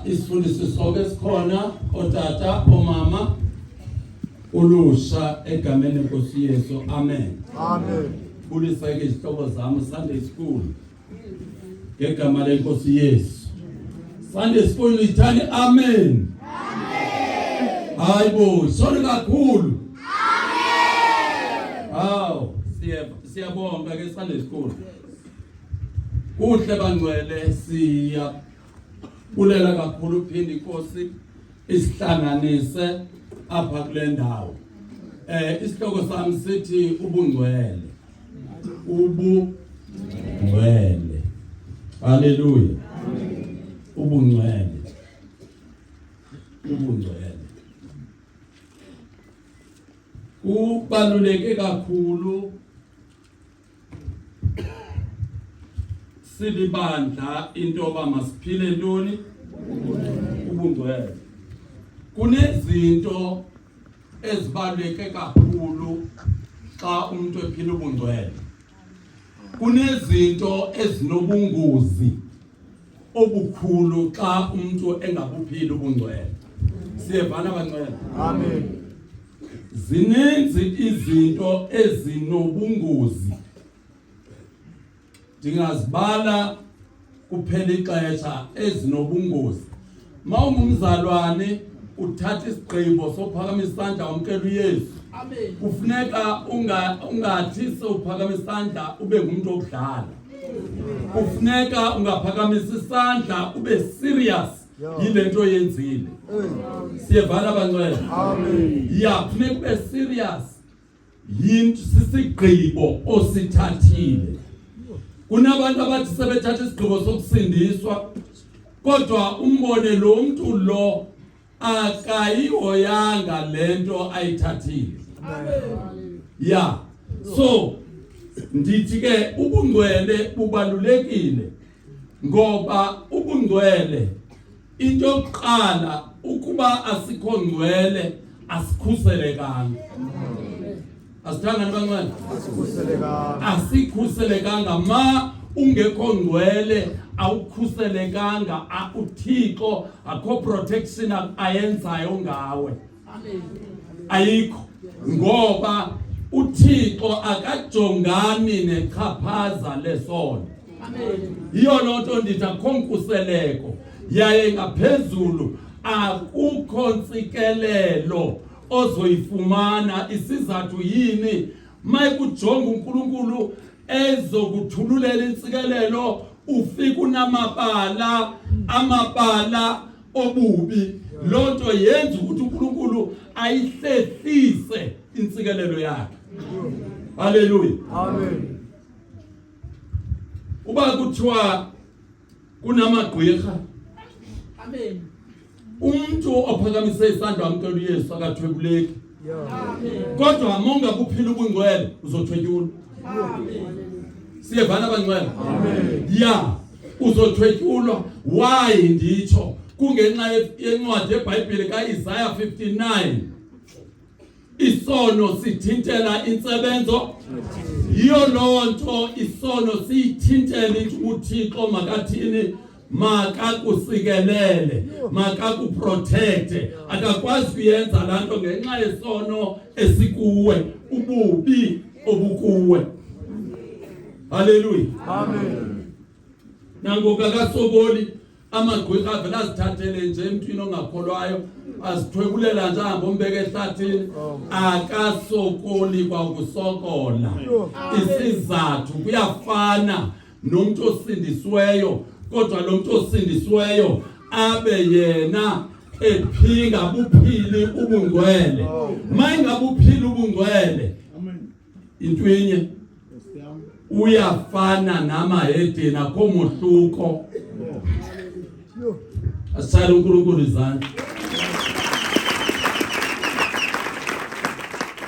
Isifundisi sonke esikhona, otata, omama, ulusha, egameni lenkosi Yesu, amen. Amen. Bulisa ke izihlobo zami Sunday school ngegama lenkosi Yesu. Sunday school nithani amen. Amen. Hayibo, sorry kakhulu. Amen. Hawu, siyabonga ke Sunday school. Kuhle bangcwele, siyabulela kakhulu uphinde inkosi isihlanganise apha kule ndawo. Isihloko sami sithi ubungcwele. Ubungcwele. Haleluya. Ubungcwele. Ubungcwele. Kubaluleke kakhulu silibandla into yoba masiphile ntoni? Ubungcwele. Kunezinto ezibaluleke kakhulu xa umuntu ephila ubungcwele. Kunezinto ezinobungozi obukhulu xa umuntu engabuphili ubungcwele. Siyevana bangcwele? Amen. Zininzi izinto ezinobungozi, ndingazibala kuphela ixesha, ezinobungozi. Mawungumzalwane uthatha isigqibo sophakamisa isandla wamkela uYesu, kufuneka ungathi sewuphakamisa isandla ube ngumuntu okudlala. Kufuneka ungaphakamisa isandla ube serious yile nto yenzile. Siyevana bangcwele? Amen. Ya, kufuneka ube serious yinto, sisigqibo osithathile. Kunabantu abathi sebethatha isigqibo sokusindiswa, kodwa umbone lo mntu lo akayihoyanga lento ayithathile. Ya, so ndithi ke ubungcwele bubalulekile, ngoba ubungcwele into yokuqala, ukuba asikho ngcwele asikhuselekanga. Asithanga bangcwele? Asikhuselekanga. Asikhuselekanga. Ma ungekho ngcwele awukhuselekanga, uThixo akho protection ayenzayo ngawe. Ayikho, ngoba uThixo akajongani nechaphaza lesono. Yiyo loo nto ndithi akho nkuseleko, yaye ngaphezulu akukho ntsikelelo ozoyifumana. Isizathu yini? Mayikujonga uNkulunkulu ezokuthululela intsikelelo, ufika unamabala, amabala obubi. Loo nto yenza ukuthi uNkulunkulu ayihlehlise intsikelelo yakhe. Haleluya. Amen. Uba kuthiwa kunamagqwirha, Amen. Umntu ophakamise isandla wamkela uYesu akathwebuleki. Amen. Kodwa monga kuphila ubungcwele uzothwetyulwa. Amen. Siyevana bangcwele? Amen. Ya, uzothwetyulwa. Why nditsho? Kungenxa yencwadi yeBhayibhile kaIsaiah 59. Isono sithintela intsebenzo. Yiyo loo nto isono siyithintela into uThixo makathini, makakusikelele, makakuprotecte. Akakwazi kuyenza laa nto ngenxa yesono esikuwe, ububi obukuwe. Haleluya. Amen. Nangoku akasokoli, amagqwirha avele azithathele nje emntwini ongakholwayo, azithwebulela nje, ahambe ombeka ehlathini. Akasokoli kwakusokola. Isizathu kuyafana nomntu osindisiweyo, kodwa lo mntu osindisiweyo abe yena ephinga buphili ubungcwele. Mayingabuphili ubungcwele, into inye, uyafana namahedeni, akho mohluko. Asishayele uNkulunkulu izandla.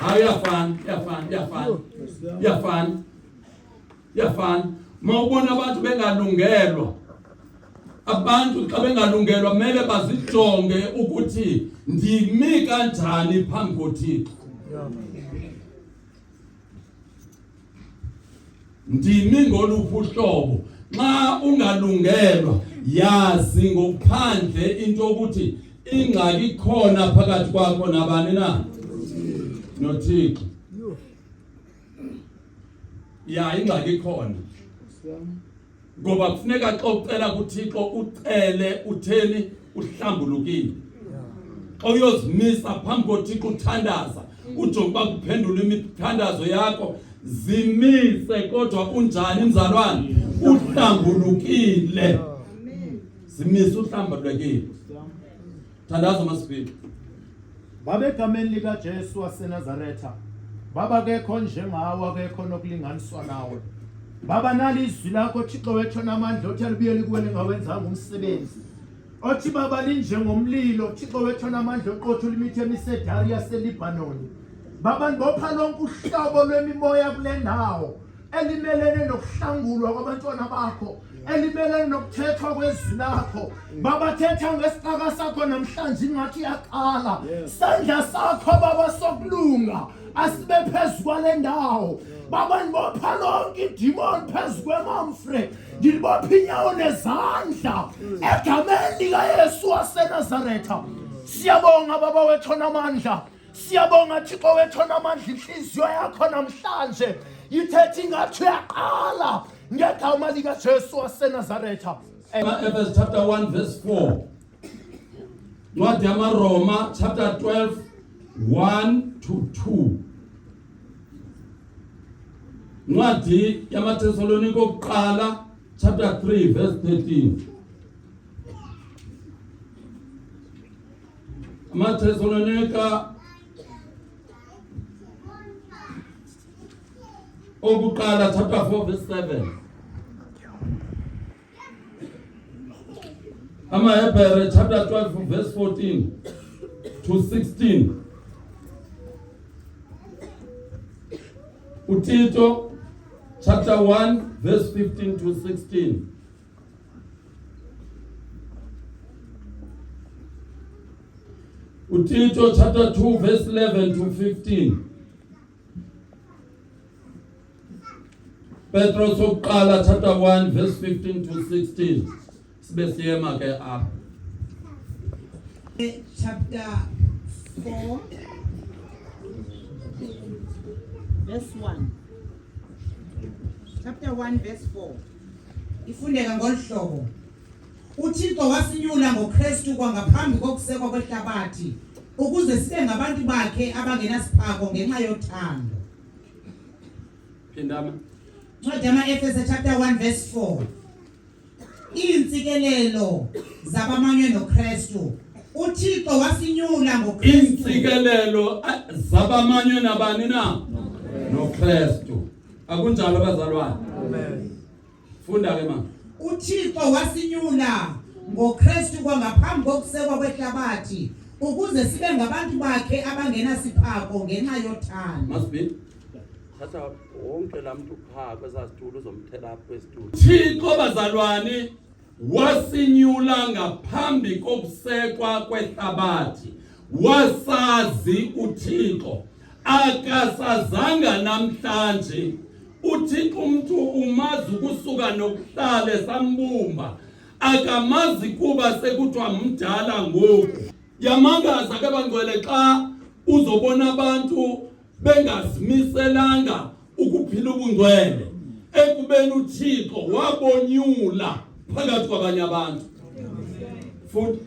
Hayi, uyafana, uyafana, uyafana, uyafana, uyafana. Mawubona abantu bengalungelwa, abantu xa bengalungelwa kumele bazijonge ukuthi ndimi kanjani phambi koThixo, ndimi ngoluphi uhlobo. Nxa ungalungelwa, Yazi ngokuphandle into yokuthi ingxaki ikhona phakathi kwakho nabani na? NoThixo. Ya, ingxaki ikhona. Ngoba kufuneka xa ucela kuThixo ucele utheni uhlambulukile. Xa uyozimisa phambi koThixo uthandaza, ujonge uba kuphendula imithandazo yakho, zimise kodwa unjani mzalwane? Uhlambulukile. Zimise uhlambulukile. Thandaza masibili. Baba egameni likaJesu waseNazaretha, Baba akekho njengawe, akekho nokulinganiswa nawe. Baba nali izwi lakho Thixo wethu onamandla othi alibuyele kuwe lingawenzanga umsebenzi. Othi baba linjengomlilo Thixo wethu onamandla oqothula imithi emisedari yaseLibhanoni. Baba ndibopha lonke uhlobo lwemimoya kule ndawo elimelene nokuhlangulwa kwabantwana bakho elimelene nokuthethwa kwezwi lakho. Baba thetha ngesicaka sakho namhlanje ingathi iyaqala. Sandla sakho baba sokulunga asibe phezu kwale ndawo. Baba ndibopha lonke idimoni phezu kwemamfre, ndilibopha inyawo nezandla egameni likaYesu waseNazaretha. Siyabonga baba wethu onamandla, siyabonga Thixo wethu onamandla. Inhliziyo yakho namhlanje yithethe ingathi uyaqala ngegama likaJesu waseNazaretha. Efeso chapter 1 verse 4. Ncwadi yamaRoma chapter 12 1 to 2. Ncwadi yamaThesalonika okuqala chapter 3 verse 13. AmaThesalonika okuqala chapter 4 verse 7. AmaHebhere chapter 12 verse 14 to 16. uTito chapter 1 verse 15 to 16. uTito chapter 2 verse 11 to 15. Petros okokuqala chapter 1 verse 15 to 16. Sibe siyema ke apha. Chapter 4 verse 1. Chapter 1 verse 4. Ifundeka ngolu hlobo. UThixo wasinyula ngoKristu kwangaphambi kokusekwa kwehlabathi ukuze sibe ngabantu bakhe abangenasiphako ngenxa yothando. Phindama. Ncwadi yama-Efese chapter 1 verse 4. Iintsikelelo zabamanywe noKristu. uThixo wasinyula ngoKristu. Iintsikelelo zabamanywe nabani na? NoKristu. Akunjalo bazalwane? Amen. Funda ke mama. uThixo wasinyula ngoKristu kwangaphambi kokusekwa kwehlabathi ukuze sibe ngabantu bakhe abangenasiphako ngenxa yothando. Must be. Thatha wonke laa mntu phaa kwesaa situlo uzomthela apha kwesitulo. Thixo bazalwane wasinyula ngaphambi kokusekwa kwehlabathi. Wasazi uThixo. Akasazanga namhlanje. uThixo umntu umazi ukusuka nokuhlala esambumba. Akamazi kuba sekuthiwa mdala ngoku. Yamangaza ke bangcwele xa uzobona abantu bengazimiselanga ukuphila ubungcwele ekubeni uThixo wabonyula phakathi kwabanye abantu. Futhi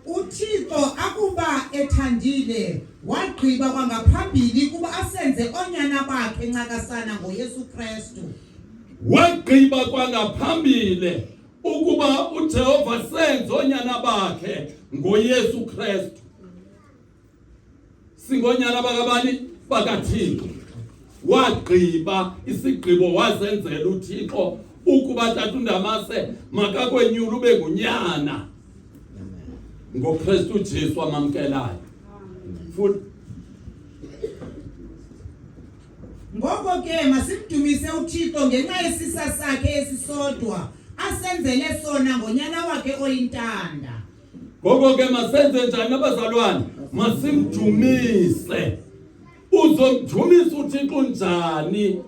uThixo akuba ethandile wagqiba kwangaphambili ukuba asenze oonyana bakhe ncakasana ngoYesu Kristu. Wagqiba kwangaphambili ukuba uJehova senze oonyana bakhe ngoYesu Kristu. Singonyana bakabani? BakaThixo. Wagqiba isigqibo wazenzela uThixo ukuba tata uNdamase makakwenyula ube ngunyana ngoKristu Jesu amamkelayo. Futhi Ngoko ke masimdumise uThixo ngenxa yesisa sakhe esisodwa asenzele sona ngonyana wakhe oyintanda. Ngoko ke masenze njani abazalwane? Masimdumise. Uzomdumisa uThixo njani?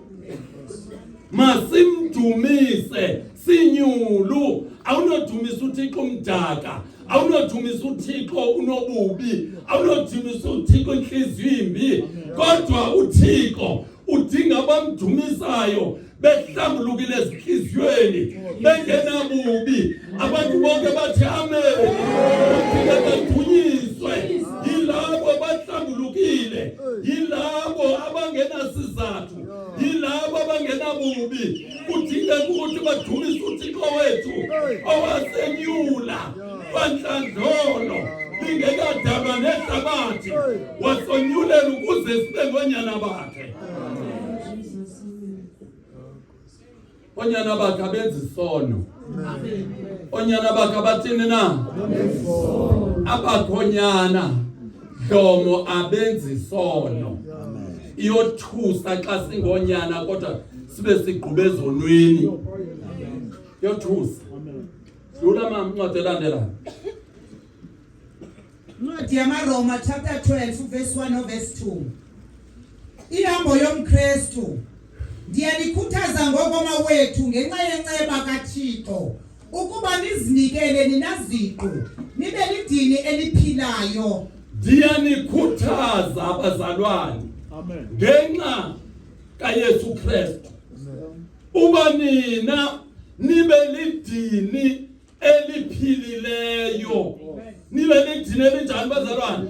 Masimdumise. Sinyulu, awunodumisa uThixo umdaka, awunodumisa uThixo unobubi, awunodumisa uThixo intliziyo imbi, kodwa uThixo udinga abamdumisayo behlambulukile ezintliziyweni bengenabubi. Abantu bonke bathi amen. Uthixo badunyiswe yilabo bahlambulukile, yilabo abangenasizathu, yilabo abangenabubi. Kudingeka ukuthi badumise uThixo wethu owasenyula kwantlandlolo lingekadalwa nehlabathi, wasonyulela ukuze sibe ngoonyana bakhe. Onyana bakhe abenzi isono. Onyana bakhe abathini na? Abakhonyana dlomo abenzi isono. Iyothusa xa singonyana kodwa sibe sigqube ezonweni. Iyothusa. Dlula mama incwadi elandelayo. Incwadi yamaRoma chapter 12 verse 1 no verse 2. Ihambo yomKristu. Ndiyanikhuthaza ngoko mawethu ngenxa yenceba kaThixo ukuba nizinikele nina ziqu nibe lidini eliphilayo. Ndiyanikhuthaza abazalwane. Amen. Ngenxa kaYesu Kristu. Uba nina nibe lidini eliphilileyo. Nibe lidini elinjani bazalwane?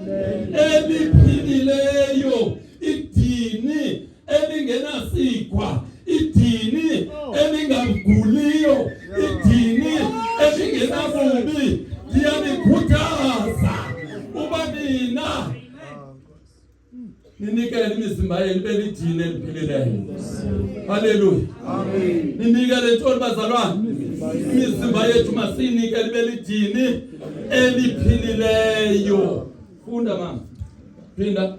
Eliphilileyo, idini elingenasigwa, idini elingaguliyo, idini elingenabubi. Ndiyanikhuthaza uba nina ninikele imizimba yenu ibe lidini eliphilileyo. Haleluya, amen. Ninikele ntoni bazalwane? Imizimba yethu masiyinikele ibe lidini eliphilileyo. Funda mama, phinda.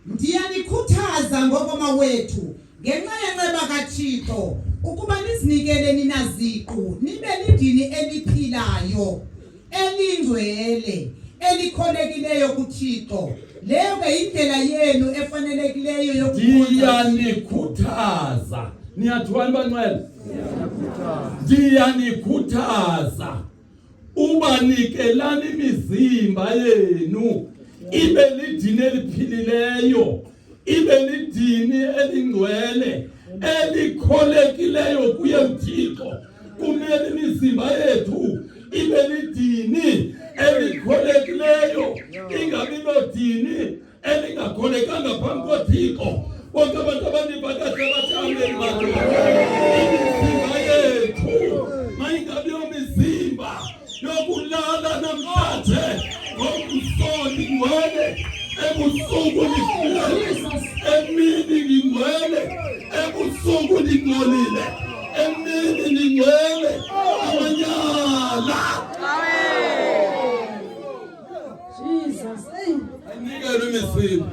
Ndiyanikhuthaza ngoko mawethu ngenxa yenceba kaThixo ukuba nizinikele nina ziqu nibe lidini eliphilayo elingcwele elikholekileyo kuThixo. Leyo ke yindlela yenu efanelekileyo yokukhonza. Ndiyanikhuthaza. Niyathiwani bangcwele? Ndiyanikhuthaza uba nikelani imizimba yenu ibe lidini eliphilileyo, ibe lidini elingcwele elikholekileyo kuye uThixo. Kumele imizimba yethu ibe lidini elikholekileyo, ingabi lodini elingakholekanga phambi koThixo. Bonke abantu abandiva kahle bathi amen. Madoda, imizimba yethu mayingabi yomizimba yokulala namhlanje, ngomso ndingcwele, ebusuku ndingcwele, emini ndingcwele, ebusuku ndingcolile, emini ndingcwele. Amanyala. Jesus. Ayinikelwe imizimba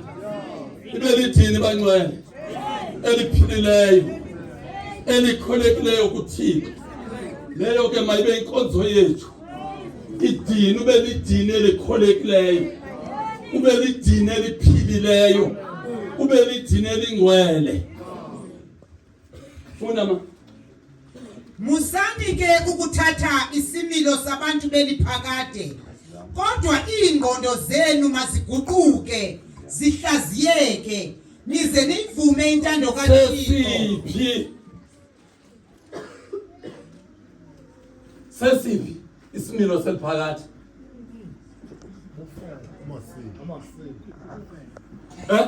ibe lithini bangcwele, eliphilileyo, elikholekileyo kuThixo. Leyo ke mayibe inkonzo yethu. Idini ube lidini elikholekileyo, ube lidini eliphilileyo, ube lidini elingcwele. Funda ma. Musani ke ukuthatha isimilo sabantu beliphakade, kodwa iingqondo zenu maziguquke zihlaziyeke, nize niyivume intando kaThixo. Sesiphi? Sesiphi isimilo seliphakade? Eh?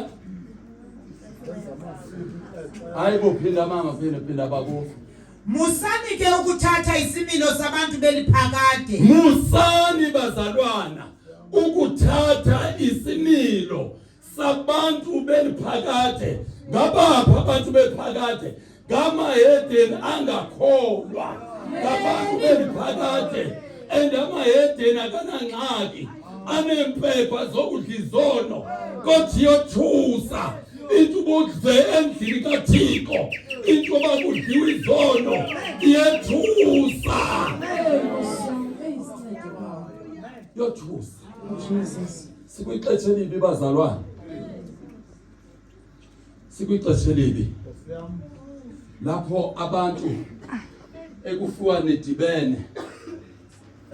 Hayi bo, phinda mama, phinda, phinda bakufa. Musani ke ukuthatha isimilo sabantu beliphakade. Musani bazalwana ukuthatha isimilo sabantu beliphakade. Ngabaphi abantu beliphakade? Ngamahedeni angakholwa, ngabantu beliphakade. And amahedeni akanangxaki, aneempepha zokudla izono, kodwa iyothusa into ubudle endlini kaThixo, into yoba kudliwa izono iyethusa, iyothusa. Sikwixesha elibi bazalwane, sikwixesha elibi lapho abantu ekufiwa nidibene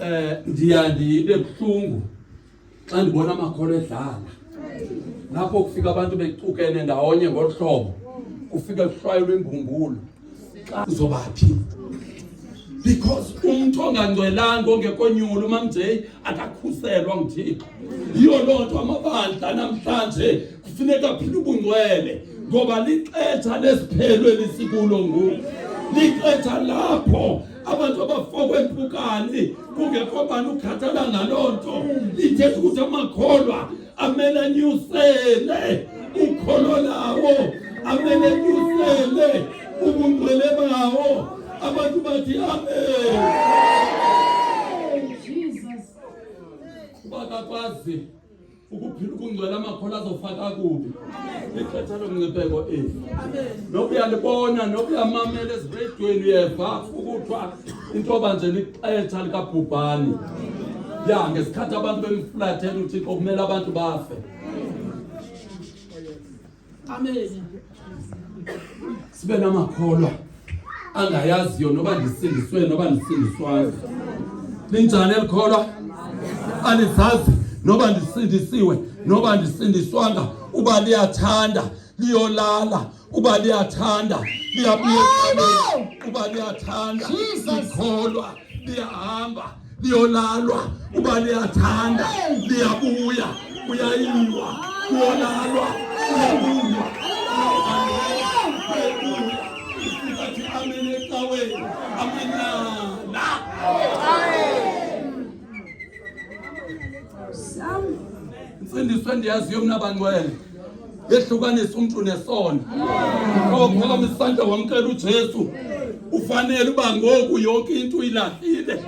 eh ndiya ndibe buhlungu xa ndibona amakholo edlala lapho kufika abantu becukene ndawonye ngolu hlobo kufike kuhlwayelwa imbumbulu xa uzobaphi because umntu ongangcwelanga ongekonyulu umamjeyi akakhuselwa nguthixo yiyo loo nto amabandla namhlanje kufuneka aphile ubungcwele ngoba lixesha lesiphelo elisikulo ngoku lixesha lapho abantu abafokwe empukani kungekho bani ukhathala ngaloo nto lithetha ukuthi amakholwa amele anyusele ukholo lawo amele anyusele ubungcwele bawo abantu bathi amen uba kakwazi ukuphila ukungcwela amakholwa azofaka kubi lixesha lomngcipheko eli noba uyalibona noba uyamamela ezireyidweni uyeva ukuthiwa into yoba nje lixesha likabhubhani ya ngesikhathi abantu bemfulathela uthixo kumele abantu bafe Amen. Sibe namakholwa angayaziyo noba ndisindiswe noba ndisindiswayo. Linjani elikholwa? Alizazi noba ndisindisiwe noba ndisindiswanga uba liyathanda liyolala uba liyathanda liyabuya uba liyathanda likholwa liyahamba liyolalwa uba liyathanda liyabuya kuyayiwa kuyolalwa kuyabuywa kuyabuya athi amen ecaweni amanyala Insindiso endiyaziyo mna bangcwele yehlukanisa umntu nesono. Xa isandla wamkela uJesu ufanele uba ngoku yonke into uyilahlile.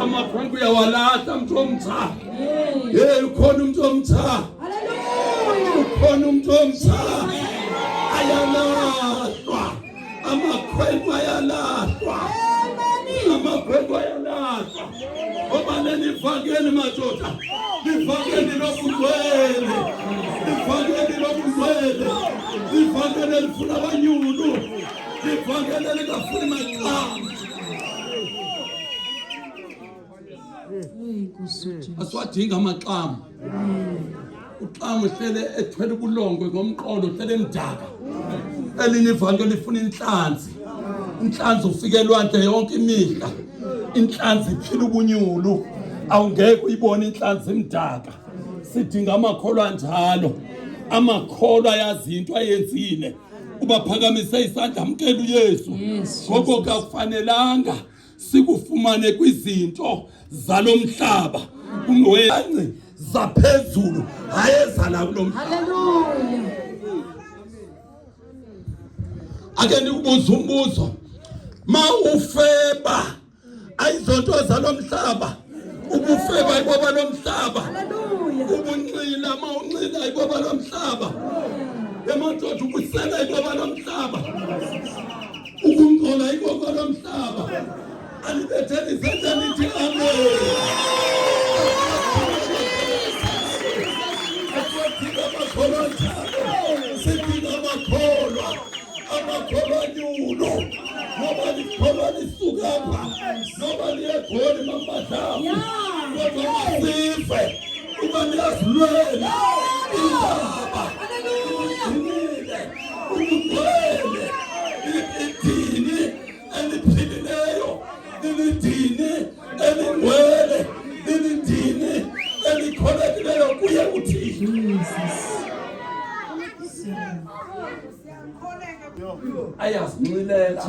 Amakhwenkwe uyawalahla mntu omtsha. Hey ukhona umntu omtsha. Ukhona umntu omtsha. Ayalahlwa. Amakhwenkwe ayalahlwa. Amakhwenkwe ayalahlwa. Ngoba lelivangeli madoda, livangeli lobungcwele, livangeli lobungcwele, livangeli elifuna abanyulu, livangeli elingafuni macala. Asiwadinga amaxamu. Uxamu uhlele ethwele ubulongwe ngomqolo uhlele emdaka. Elinye ivangeli lifuna inhlanzi. Inhlanzi ufike elwandle yonke imihla. Inhlanzi iphila ubunyulu. Awungeke uyibone inhlanzi imdaka. Sidinga amakholwa anjalo. Amakholwa ayazi into ayenzile. Ubaphakamise isandla amkela uYesu. Ngoko kakufanelanga sikufumane kwizinto zalo mhlaba ungoyanci zaphezulu hayi ezala kulo mhlaba Hallelujah. ake ndikubuze umbuzo ma ufeba ayizonto zalo mhlaba ubufeba iboba lomhlaba Hallelujah. ubunxila ma unxila iboba lomhlaba emadoda ubusela iboba lomhlaba ukungcola ikoko lomhlaba alibetheni izandla lithi amen Asidinga amakholwa njalo sidinga amakholwa amakholwa anyulo noba likholwa lisuka apha noba liyegoli mamadlamu kodwa masive uba liyazilwela indaba Ugcinile, ubugcwele idini eliphilileyo lilidini elingcwele lilidini elikholekileyo kuye uthixo ayazinxilela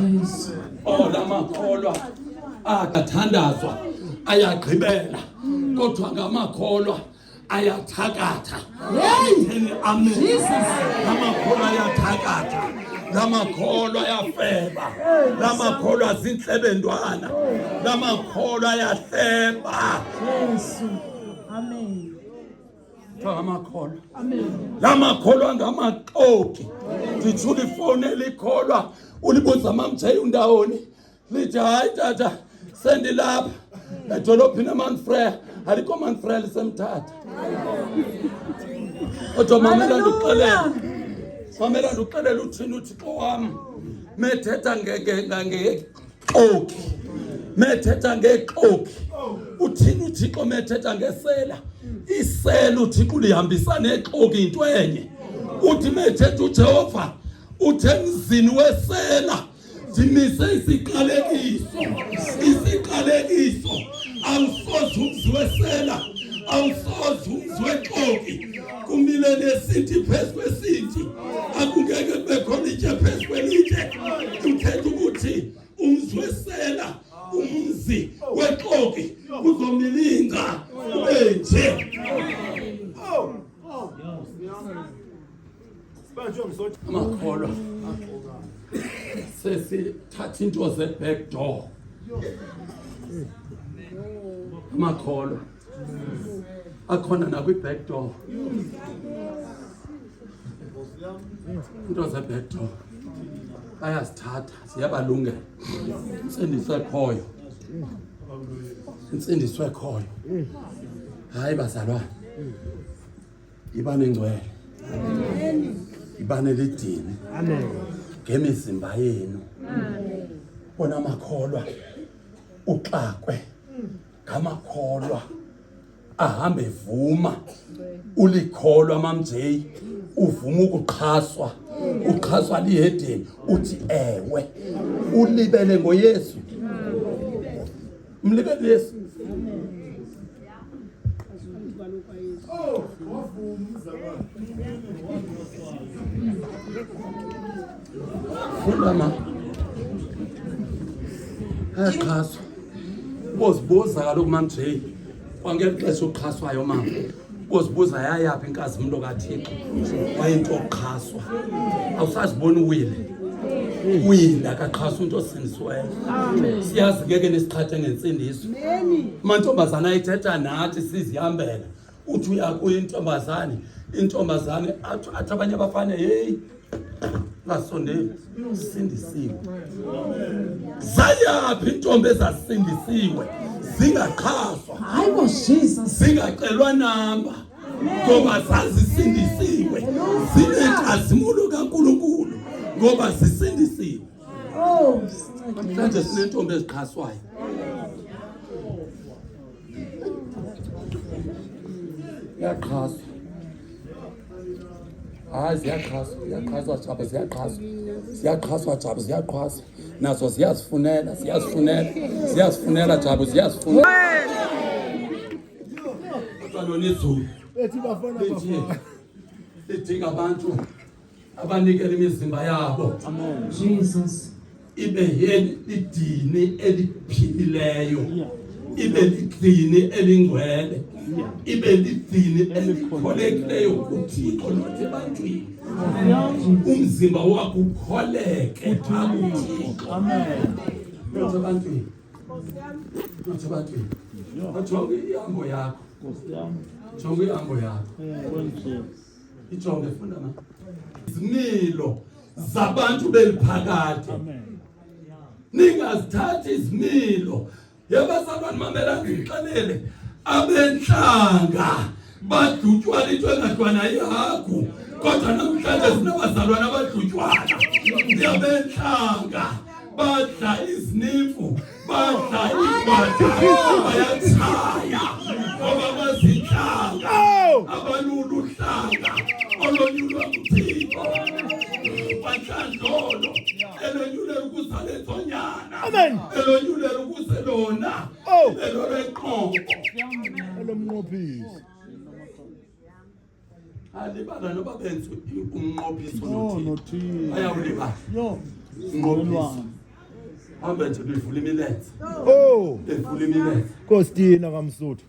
oh la makholwa akathandazwa ayagqibela kodwa ngamakholwa ayathakatha Hey! Amen. Jesus. Lamakholwa ayathakatha. Lamakholwa ayafeba. Lamakholwa zinhlebentwana. Lamakholwa ayahleba. Jesu. Amen. Kuthiwa ngamakholwa. Amen. Lamakholwa ngamaxoki. Ndithula ifowuni elikholwa ulibuza mamjeyi undawoni. Lithi hayi tata sendilapha edolophini emanfrey alikho manfrey lisemthatha kodwa mamela ndikuxelele mamela ndikuxelele uthini uthixo wam methetha Xoki. Methetha ngexoki. Uthini uThixo methetha ngesela? Isela uThixo ulihambisa nexoki into enye. Uthi methetha uJehova uthe emzini wesela ndimise isiqalekiso isiqalekiso awusoze umzi wesela awusoze umzi wexoki kumile nesinti phezu kwesinti akungeke kube khona itshe phezu kwelitshe uthetha ukuthi umzi wesela umzi wexoki kuzomila ingca kube nje. Amakholwa sesithatha into ze-back door. Amakholwa akhona nakwi-back door, into ze-back door bayazithatha, ziyabalungela. Intsindiso ekhoyo, intsindiso ekhoyo. Hayi bazalwane, ibane ngcwele, ibane lidini ngemizimba yenu. Bona amakholwa uxakwe ngamakholwa ahambe evuma ulikholwa mamjeyi uvuma ukuxhaswa, uxhaswa lihedeni, uthi ewe ulibele ngoYesu, mlibele Yesu. Funda ma. Ayaxhaswa. Ubozibuza kaloku mam J. Kwangeli xesha uxhaswayo mama. Ubozibuza yayaphi inkazimulo kaThixo. Wayento oxhaswa. Awusazibona uwile. Uwile akaxhaswa into osindisiweyo. Siyazi ngeke nisiqhathe ngentsindiso. Amantombazana ayithetha nathi sizihambela. Uthi uya kuyo intombazane, intombazane athi athi abanye abafana hey ngasondeli sindisiwe. Zayaphi intombi ezasindisiwe zingaqhaswa? Hayi bo Jesus. Zingacelwa namba ngoba zazisindisiwe, zinenkazimulo kaNkulunkulu ngoba zisindisiwe. Oh, namhlanje sinentombi eziqhaswayo. Iyaqhaswa. Hayi ziyaqhaswa, ziyaqhaswa jaba, ziyaqhaswa. Ziyaqhaswa jaba, ziyaqhaswa. Nazo ziyazifunela, ziyazifunela, ziyazifunela jaba, ziyazifunela. Kodwa lona izulu Bethi bafana lithi bafana. lidinga abantu abanikela imizimba yabo. Jesus. Ibe yeli lidini eliphilileyo, ibe lidini elingcwele, ibe lidini elikholekileyo kuThixo not ebantwini. Umzimba wakho ukholeke phaa kuThixo, not ebantwini, not ebantwini. Jonga ihambo yakho, jonga ihambo yakho, ijonge, funda ma izimilo zabantu beliphakade. Ningazithathi izimilo yabazalwane. Mamela ngixelele, abenhlanga badlutywana into engadlwana ihagu, kodwa namhlanje sinabazalwane abadlutywana. Yabenhlanga badla izinimfu, badla igwada, bayatshaya ngoba bazinhlanga abalula uhlanga olonyulwa nguThixo kwantlandlolo, elonyulela ukuzala etsonyana, Amen. elonyulela ukuze lona Oh. ibe lolweqobo Elomnqophiso. Alibala noba benze umnqophiso Oh, noThixo, noThixo. bayawulibala Yo. umnqophiso. Hambe nje bevula imilenze, Oh, bevula imilenze. Kostina kaMsuthu.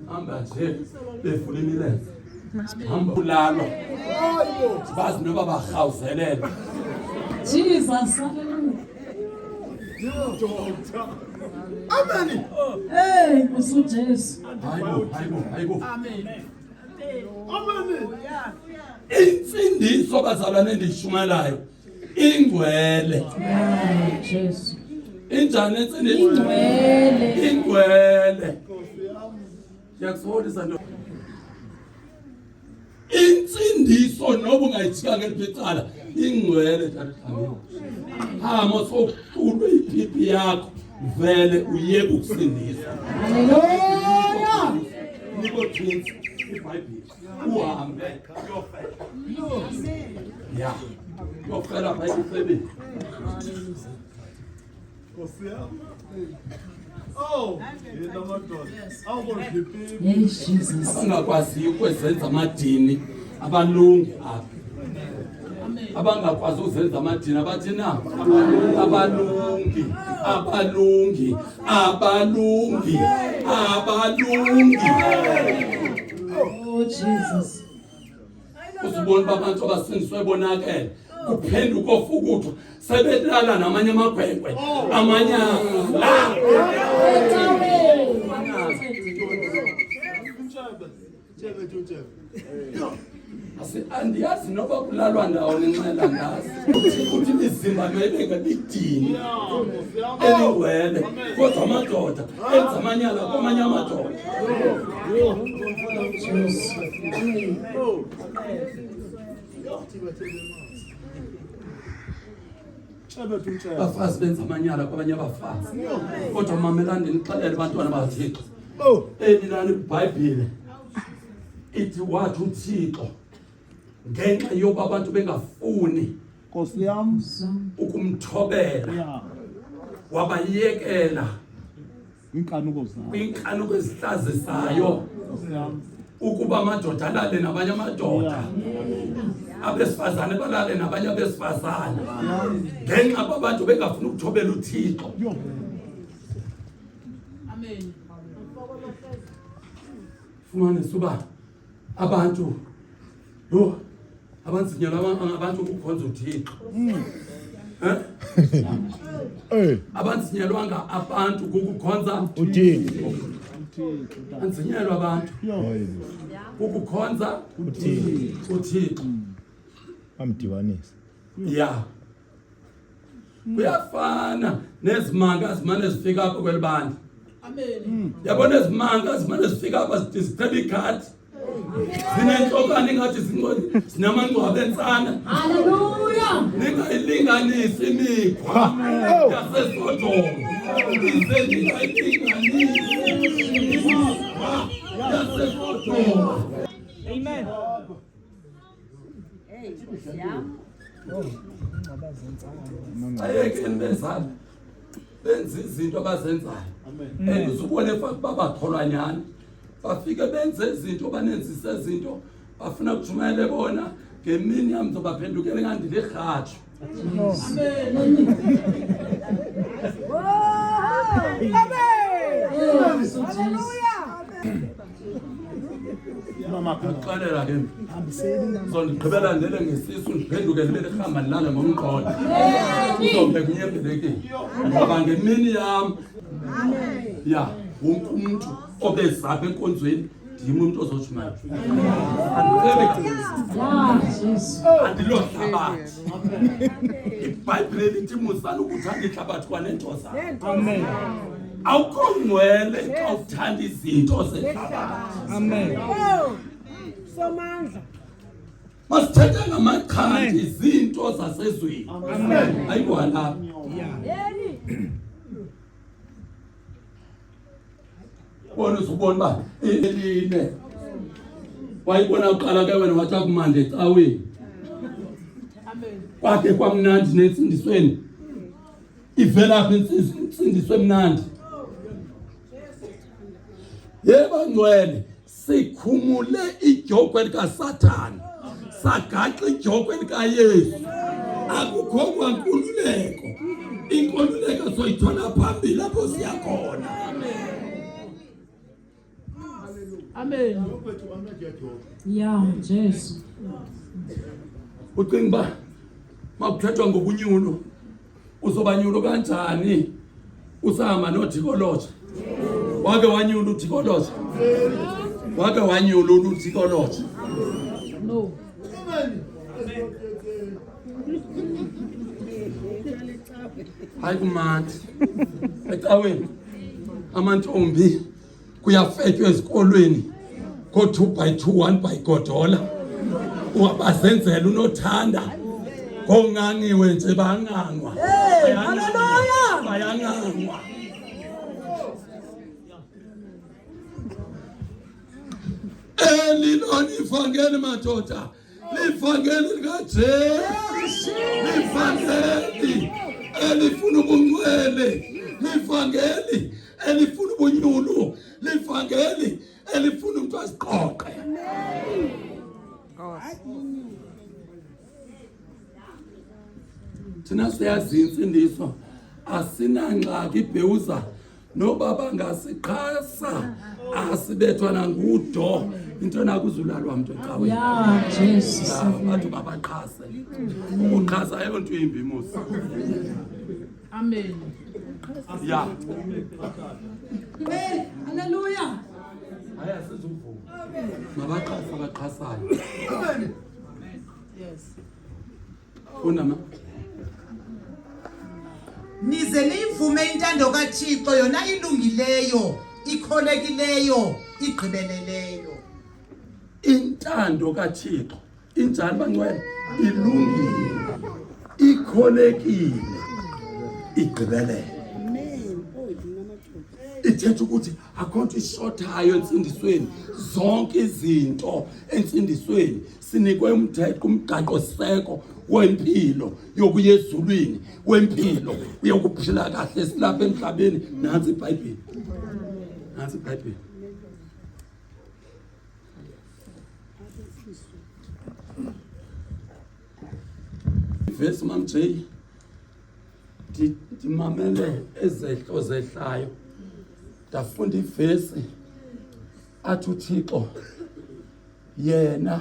Hamba nje bevula imilenze, hamba ulalwa bazi noba barhawuzelelwa. Jesus. Hallelujah. Amen. Hey, Nkosi Jesu. Hayibo, hayibo, hayibo. Amen. Insindiso bazalwane endiyishumayelayo ingcwele. Jesu. Injani insindiso? Ingcwele. Ingcwele. Ndiyakusolisa nto. Insindiso noba ungayijika ngeliphi icala ingcwele tata Dlamini. Hamo sokuhlulwe ipipi yakho vele uyeke ukusindiswa. Hallelujah. Niko twins iBhayibhile uhambe uyofela. Ya. Uyofela pha ebufebeni. Nkosi yam. Oh, yena madoda. Awukodliphi. Hey Jesus. Abangakwaziyo ukwezenza amadini abalungi apha. Abangakwazi uzenza amadini abathi na abalungi abalungi abalungi abalungi. Oh Jesus. Uzibona uba abantu abasindiswe bonakele kuphenduka ofukuthwa sebelala namanye amakhwenkwe amanyala. Andiyazi noba kulalwa ndawo nenxela ngazi uthi imizimba mayibe ngebidini elingcwele kodwa amadoda enza amanyala kwamanye amadoda. Abafazi benza amanyala kwabanye abafazi kodwa mamelani ndinixelele bantwana baThixo eli lani ibhayibhile ithi wathi uThixo ngenxa yoba abantu bengafuni Nkosi yam ukumthobela wabayekela kwinkanuko zawo kwinkanuko ezihlazisayo ukuba amadoda alale nabanye amadoda abesifazane balale nabanye abesifazane ngenxa babantu bengafuni ukuthobela uThixo. Amen. Fumanisa uba abantu yho abanzinyelwa abantu ukukhonza uThixo. Eh? Eh. Abanzinyelwanga abantu kukukhonza uThixo. Anzinyelwa abantu kukukhonza uThixo. uThixo. Bamdibanisa. Ya. Kuyafana nezimanga zimane zifika apho kweli bandla. Amen. Yabona ezimanga zimane zifika apha zithebe ikhadi. Zinentlokane ingathi zinamangcwaba entsana. Hallelujah. Ningayilinganisi imikhwa yaseSodoma. Ize ningayilinganisi imikhwa yaseSodoma. Amen. Ayekeni bezala benza izinto abazenzayo and uzubone faka uba bakholwa nyhani bafike benze izinto banenzise izinto bafuna kujumayele bona ngemini yam ndizobaphendukela ingandilirhatsho. Xelela ke zondigqibela ndele ngesisu ndiphenduke ndibe lirhamba ndilale ngomqolo uzobe kunyembelekile ngoba ngemini yam ya wonke umntu obezapha enkonzweni ndim umntu ozotshumayela. Andilohlabathi. Ibhayibhile lithi musani ukuthanda ihlabathi kwanento zayo. Amen. Awukho ngcwele xa uthanda izinto zehlabathi. Amen. Somandla. Masithethe ngamaqhanti izinto zasezweni. Amen. Ayikwalapha. Bona uzubona uba eline. Wayibona uqala ke wena wathi akumandi ecaweni. Kwakhe kwamnandi nensindisweni. Ivela phi insindiso emnandi? Yeba ngcwele sikhumule idyokwe likaSathana sagaxa idyokwe likaYesu. Akukho kwankululeko. Inkululeko soyithola phambili apho siya khona. Amen. Ya Jesu. Ucinga uba makuthethwa ngobunyulu uzobanyulu kanjani usahamba nothikoloshe? Wake wanyula uthikoloshe? Wake wanyula uthikoloshe? No. Hayi kumandi ecaweni amantombi kuyafetywa ezikolweni ko-2 by 2 1 by godola. Wabazenzela unothanda. Kongangiwe nje bangangwa. Hallelujah. Bayangangwa. Elilona ivangeli madoda. Livangeli likaJesu. Livangeli elifuna ubungcwele. Livangeli elifuna ubunyulu. Livangeli elifuna umuntu aziqoqe. Thina siyazi insindiso asinangxaki ibhewuza nobaba ngasiqhasa asibethwa nangudo into nakuzulalwa mntu ecaweni Yeah, Jesus. bathi babaqhase ukuqhasa ayonto imbi mos Amen. ya Hallelujah. hayi asizuvuma mabaqhase abaqhasayo Yes. funda ma Nize niyivume intando kaThixo yona ilungileyo, ikholekileyo, igqibeleleyo. Intando kaThixo injani bangcwele? Ilungile, ikholekile, igqibelele. Ithetha ukuthi akho nto ishothayo entsindisweni. Zonke izinto entsindisweni sinikwe umthetho, umgaqo-siseko wempilo yokuya ezulwini, wempilo yokuphila kahle silapha emhlabeni. Nantsi iBhayibhile, nantsi iBhayibhile. Ivesi Mam J, ndimamele ezehlo zehlayo, ndafunda ivesi athi uThixo yena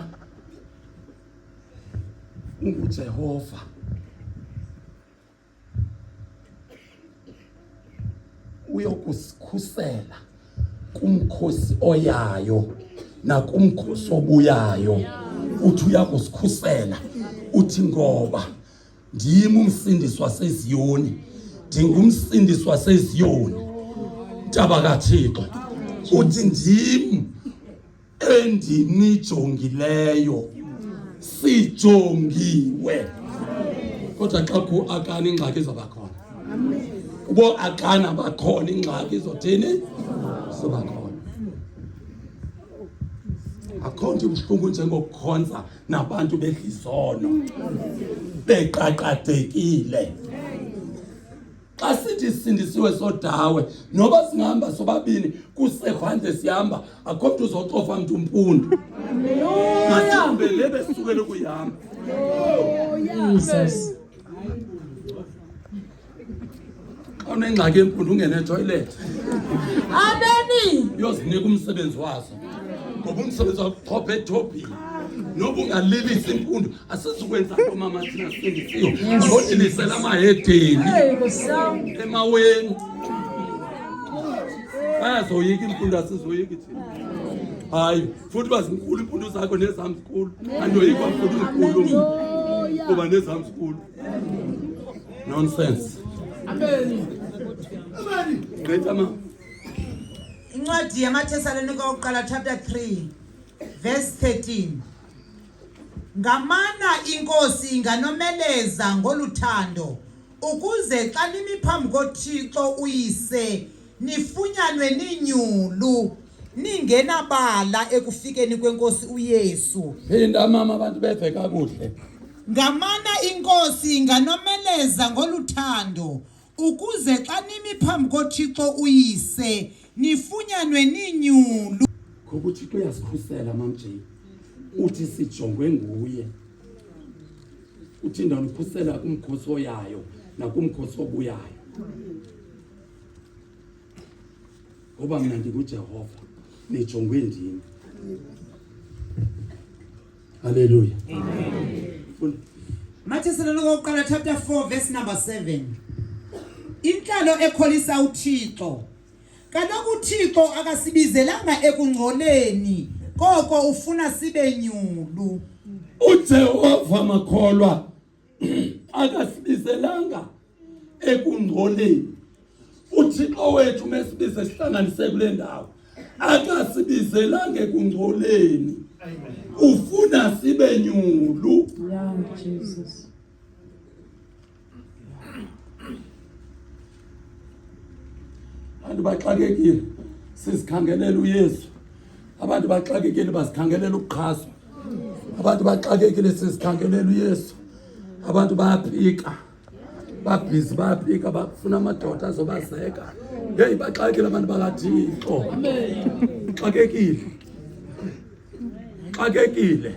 unguJehova, uyokusikhusela kumkhosi oyayo nakumkhosi obuyayo. Uthi uyakusikhusela, uthi ngoba ndim umsindisi waseZiyoni, ndingumsindisi waseZiyoni, ntaba kaThixo. Uthi ndim endinijongileyo, sijongiwe. Kodwa xa ku-Akani ingxaki izoba khona, kubo Akana bakhona ingxaki izothini? Izoba khona. Akho nto ibuhlungu njengokukhonza nabantu bedlizono beqaqadekile. Xa sithi sisindisiwe sodawe, noba singahamba sobabini kusephandle sihamba, akho mntu uzocofa mntu mpundu. Masihambe le besukele ukuyihamba. Jesus. Xa unengxaki yempundu ungene etoilet. Amen. Uyozinika umsebenzi wazo. Ngoba umsebenzi wakho uchopha ethobhini. Noba ungalilisa impundu, asizukwenza nto mama thina sisindisiwe. Ngolilisela amahedeni Hey, Nkosi yam. emaweni. Bayazoyika impundu, asizoyiki thina. Hayi, futhi uba zinkulu impundu zakho nezam zinkulu. Andoyikwa mpundu inkulu mna. Kuba nezam zinkulu. Nonsense. Amen. Gqitha ma. Incwadi yamaThesalonika wokuqala chapter 3 verse 13. Ngamana inkosi inganomeleza ngoluthando ukuze xa nimi phambi koThixo uyise nifunyanwe ninyulu ningenabala ekufikeni kwenkosi uYesu. Phinda mama abantu beve kakuhle. Ngamana inkosi inganomeleza ngoluthando ukuze xa nimi phambi koThixo uyise nifunyanwe ninyulu. Ngoba uThixo uyasikhusela Mam J. Uthi sijongwe nguye. Uthi ndanikhusela kumkhosi oyayo nakumkhosi obuyayo. Ngoba mna ndinguJehova, nijongwe ndim. Haleluya. Amen. Mathesalonika wokuqala chapter 4 verse number 7. Intlalo ekholisa uThixo. Kaloku uThixo akasibizelanga ekungcoleni, koko ufuna sibe nyulu. uJehova makholwa akasibizelanga ekungcoleni. uThixo wethu mesibize sihlanganise kule ndawo. Akasibizelanga ekungcoleni. Ufuna sibe nyulu. Yeah, Jesus. Abantu baxakekile sizikhangelela uYesu. Abantu baxakekile basikhangelela ukuxhaswa. Abantu baxakekile sizikhangelela uYesu. Abantu bayaphika. Babhizi bayaphika bafuna amadoda azobazeka. Heyi baxakekile abantu bakaThixo. Xakekile. Xakekile.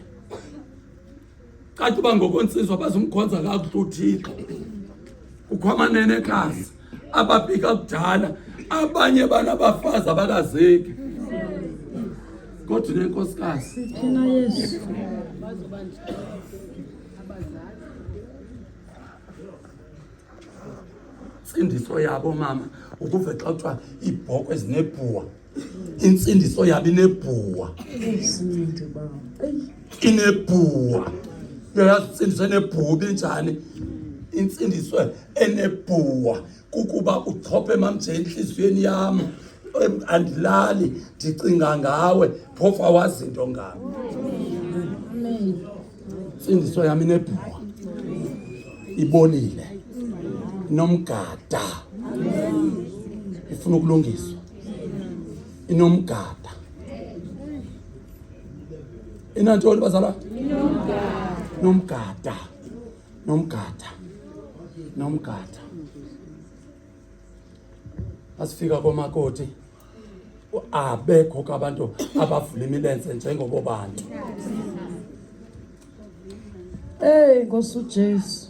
Caca uba ngokontsizwa bazumkhonza kakuhle uThixo. Kukho amanenekazi abapika kudala abanye banabafazi abakazeki kodwa nenkosikazi Thina Yesu. Intsindiso yabo mama ukuve xa kuthiwa iibhokhwe zinebhuwa intsindiso yabo inebhuwa inebhuwa uyayazi intsindiso enebhuwa ibinjani intsindiso enebhuwa kukuba uchophe mamje entliziyweni yam andilali ndicinga ngawe phofu awazi nto ngam Intsindiso yam inebhuwa ibolile inomgada ifuna ukulungiswa inomgada inantoni bazalwa nomgada nomgada nomgada asifika komakoti abekho ke abantu abavula imilenze njengobo bantu Hey Nkosi uJesu.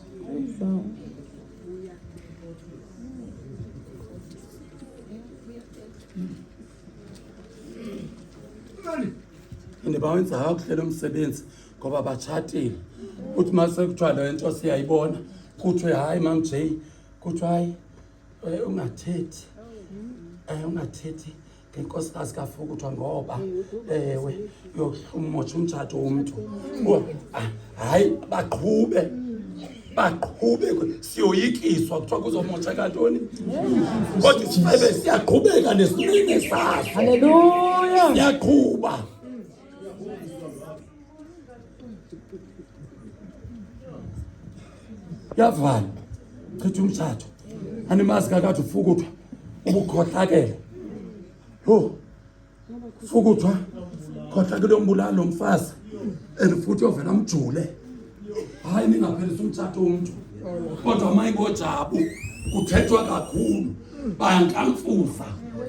And bawenza kakuhle lo msebenzi ngoba batshatile. Uthi mase kuthiwa le nto siyayibona kuthiwe hayi Mam J kuthiwa hayi Eh, ungathethi um ungathethi ngenkosikazi kaFukutwa ngoba ewe uyokumotsha umtshato womntu. Ah, hayi baqhube baqhube siyoyikiswa kuthiwa kuzomosheka ntoni kodwa isifebe siyaqhubeka nesinene saso Haleluya siyaqhuba Yavala. Chitha umtshato. Animazi kakade ufukuthwa ubukhohlakele. Yho. Fukuthwa khohlakele umbulala lo mfazi. And futhi uyovela amjule. Hayi ningaphelisa umtshato womntu. Kodwa uma ingojabu kuthethwa kakhulu. Bayankamfuza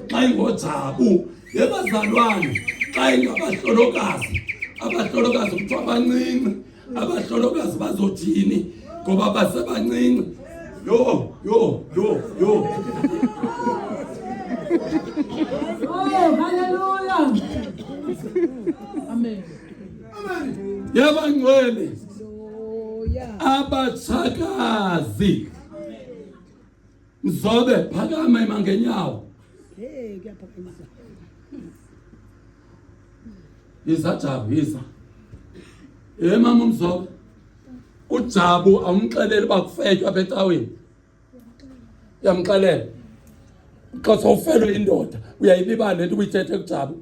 xa ingojabu. Yebazalwane xa ingabahlolokazi abahlolokazi kuthiwa bancinci abahlolokazi bazothini ngoba basebancinci yho yho yho yho Oh, hallelujah. Amen. Yabangcwele abatshakazi Mzobe phakama ima ngenyawo. Hey kuyaphakanyiswa. Yiza Jabu yiza. Hey mama uMzobe. UJabu awumxeleli uba kufetywa apha ecaweni. Uyamxelela. Xa sowufelwe indoda uyayilibala le nto ubuyithethe kuJabu.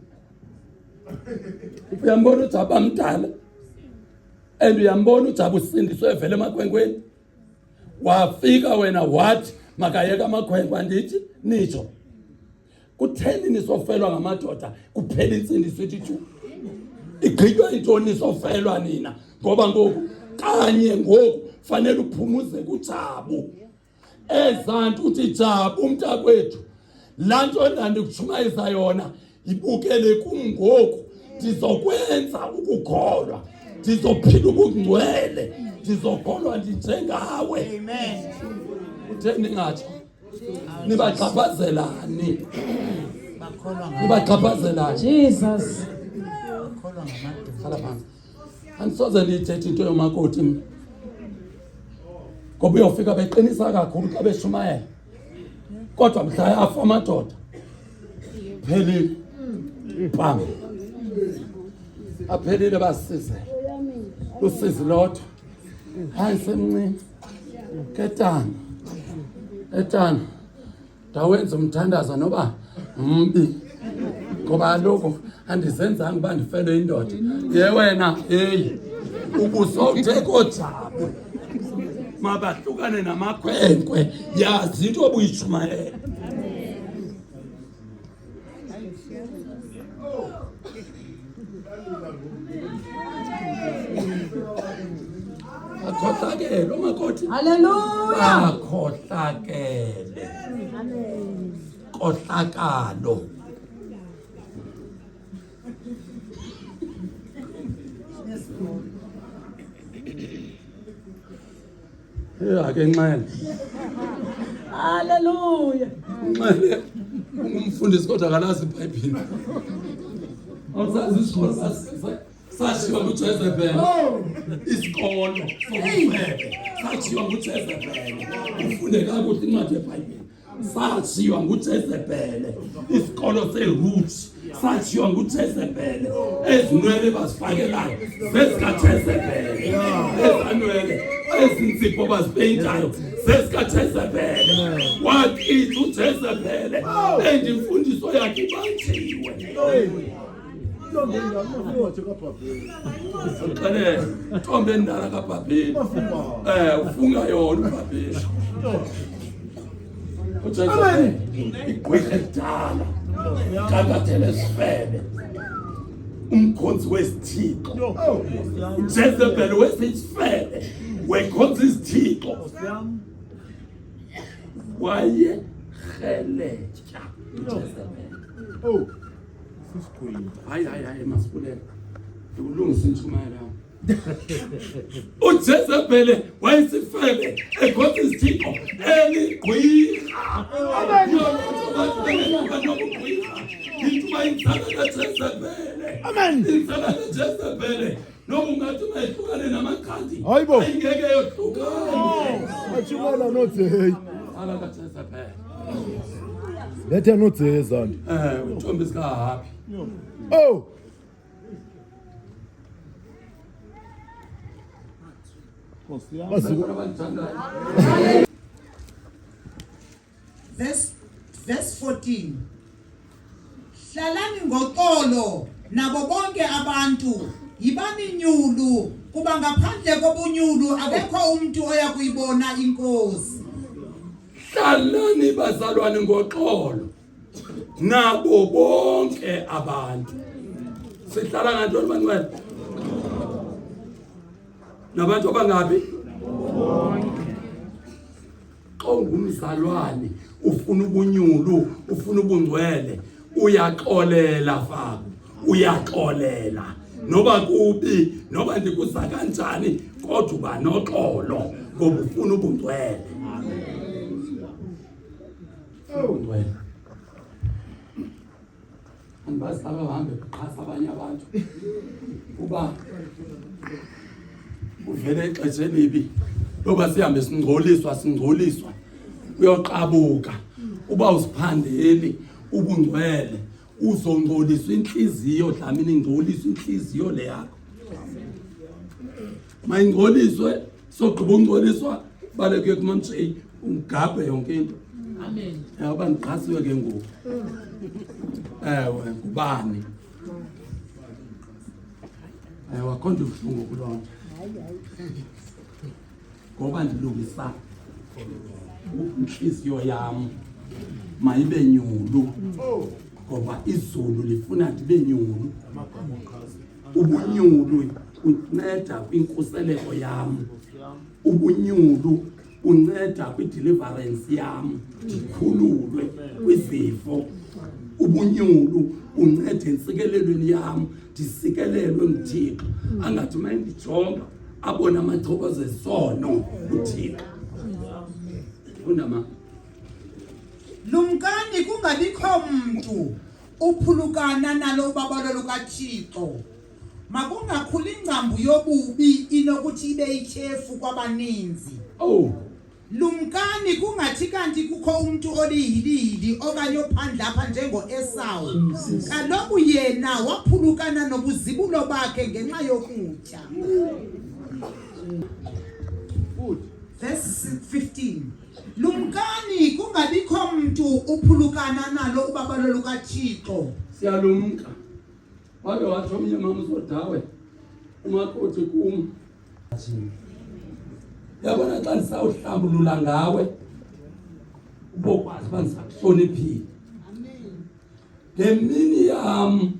Uyambona uJabu amdala. And uyambona uJabu usindiswe evele emakhwenkweni. Wafika wena wathi makayeke amakhwenkwe andithi nitsho. Kutheni nisofelwa ngamadoda kuphela intsindiso ithi ju. Igqitywa intoni nisofelwa nina ngoba ngoku kanye ngoku fanele uphumuze kuJabu. Ezaa nto uthi Jabu umntakwethu laa nto ndandikutshumayeza yona ibukele kum ngoku ndizokwenza ukukholwa ndizophila ubungcwele ndizokholwa ndinjengawe Amen. Utheni ningatsho nibaxhaphazelani Bakholwa ngamadoda. nibaxhaphazelani Jesus. Bakholwa ngamadoda. Hlala phantsi andisoze ndiyithethe into yomakoti mna ngoba uyofika beqinisa kakhulu xa beshumayela kodwa mhla yafa amadoda phelile pam aphelile basizela lusizi lodwa hayi semncinci ketana etana ndawenza umthandazo noba mbi. Ngoba kaloku andizenzanga uba ndifelwe indoda. Ye wena, heyi, ubusowuthe koojabu. Mabahlukane namakhwenkwe, yazi into obuyishumayela. Akhohlakele umakoti. Haleluya. Akhohlakele. Kohlakalo. Hey, ake nxele. Haleluya. Nxele ungumfundisi kodwa akalazi iBhayibhile. Awusazi isikolo sashiywa nguJezebel. Isikolo sobufebe sashiywa nguJezebel. Ufunde kakuhle incwadi yeBhayibhile. Sashiywa nguJezebhele isikolo seRoots, sashiywa nguJezebhele. Ezinwele bazifakelayo zezikaJezebhele, ezanwele ezinzipho bazipeyintayo zezikaJezebhele. Wakithi uJezebhele and imfundiso yakhe ibanjiwe. Xelele ntombi endala kaBhabheli. Ufunga yona uBhabheli. UJezebhele igqwirha elidala kakadele esifebe umkhonzi wesithixo. UJezebhele wesifebe wekhonza izithixo. Wayerheletya uJezebhele. Oh. Hayi hayi hayi masibulele. Ndikulungisa intshumayelo yam. uJezebhele wayesifebe ekhonza izithixo eligqwirha. Nobugqwirha into uba inzala kaJezebhele. Amen. Inzala kaJezebhele noba ungathi mayihlukane namakhadi Hayibo. ayingeke yohlukane. Achumela noDzeyi. Inzala kaJezebhele. Letha noDzeyi zandi. Intombi zikaHabi. Oh. Bazuku Verse 14. Hlalani ngoxolo nabo bonke abantu, yibani nyulu, kuba ngaphandle kobunyulu akekho umuntu oya kuyibona inkosi. Hlalani bazalwane ngoxolo nabo bonke abantu. Sihlala ngantoni bangcwele? Nabantu abangabi? Xa ungumzalwane ufuna ubunyulu, ufuna ubungcwele, uyaxolela fako, uyaxolela. Noba kubi, noba ndikuza kanjani, kodwa uba noxolo ngoba ufuna ubungcwele. Ubungcwele. Andibazi xa bahambe bexhasa abanye abantu uba kuvele ixesha elibi loba sihambe singcoliswa, singcoliswa, uyoqabuka uba usiphandeli ubungcwele, uzongcoliswa inhliziyo. Dlamini, ingcoliswa inhliziyo le yakho, mayingcoliswe. Sogqiba ungcoliswa, baleke kumamtsheyi, ungabhe yonke into. Amen. Uba ndiqhasiwe ke ngoku. Ewe, ngubani? Ewe, akho nto ibuhlungu kuloo nto. Ngoba ndilungisa intliziyo yam mayibe nyulu, ngoba izulu lifuna ndibe nyulu. Ubunyulu bunceda kwinkuseleko yam, ubunyulu bunceda kwi-deliverance yam, ndikhululwe kwizifo. Ubunyulu bunceda entsikelelweni yam, ndisikelelwe nguThixo, angathi uma endijonga abone amachokoza esono uThixo. Funda ma. Lumkani kungabikho mntu uphulukana nalo ubabalo lukaThixo. Makungakhuli ingcambu yobubi inokuthi ibe ityhefu kwabaninzi. Oh. Lumkani kungathi kanti kukho umntu olihilihili okanye ophandle apha njengoEsawu. Kaloku yena waphulukana nobuzibulo bakhe ngenxa yokutya. Verse 15. Lumkani kungabikho mntu uphulukana nalo ubabalo lukaThixo. Siyalumka. Wake wathi omnye mama usodawe umakoti kum. Yabona xa ndisawuhlambulula ngawe ubokwazi uba ndisakuhloniphile. Ngemini yam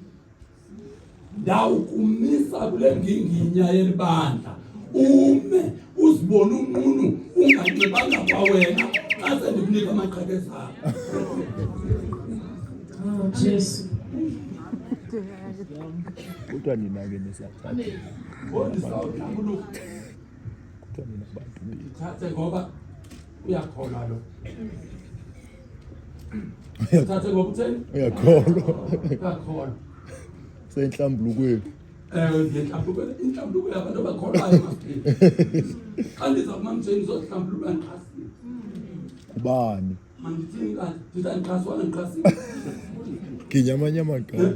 ndawukumisa kule nginginya yeli bandla ume uzibone unqunu unganxibanga kwawena xa sendikunika amaqhekeza akho. Oh Jesu. Kodwa nina ke nisathatha. Ndisawuhlambuluka. Kodwa nina bantu. Ndithathe ngoba uyakholwa lo. Thathe ngoba utheni? Uyakholwa. Uyakholwa. Senhlambulukweni. Ewe, ngenhlambuluko, inhlambuluko yabantu abakholwayo masithini. Xa ndiza kumamjeni ndizohlambululwa ndiqhasiwe. Kubani? Mandithini kanti? Ndithi andiqhaswanga ndiqhasiwe. Ginya amanye amagama.